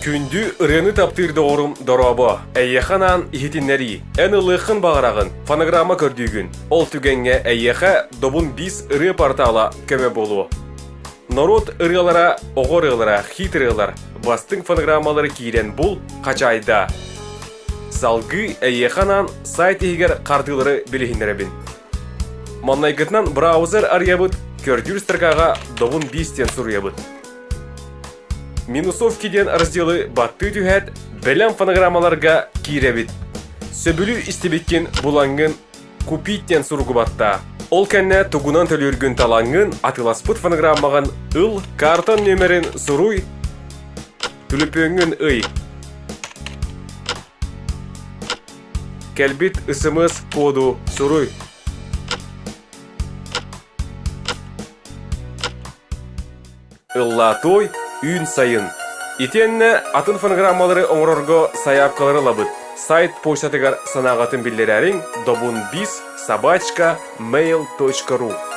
Күндү ырыаны таптыыр доҕорум дорообо! Эйиэхэ анаан иһитиннэрии. Эн ылыаххын баҕараҕын, фонограмма көрдүүгүн. Ол түгэҥҥэ эйиэхэ Добун Бис ырыа портала көмө буолуо. Норуот ырыалара, оҕо ырыалара, хит ырыалар, бастыҥ фонограммалары киирэн бул, хачаайдаа. Салгыы эйиэхэ анаан сайт иһигэр хардыылары билиһиннэрэбин. Маннайгытынан браузер арыйабыт, көрдүүр строкаҕа Добун Бис диэн суруйабыт. Минусовки диэн разделы баттыы түһээт, бэлэм фонограммаларга киирэбит. Сөбүлүү истибиккин булаҥҥын «Купить» диэн суругу баттаа. Ол кэннэ тугунан төлүүргүн талаҥҥын, атыыласпыт фонограммаҕын ыл, картан нүөмэрин суруй, түлүпүөҥҥүн ый. Кэлбит СМС-коду суруй. Ыллаатуой, үүн сайын. Итиэннэ атын фонограммалары оҥорорго сайаапкалары ылабыт. Сайт почтатыгар санааҕытын биллэрээриҥ добунбис собачка mail.ru.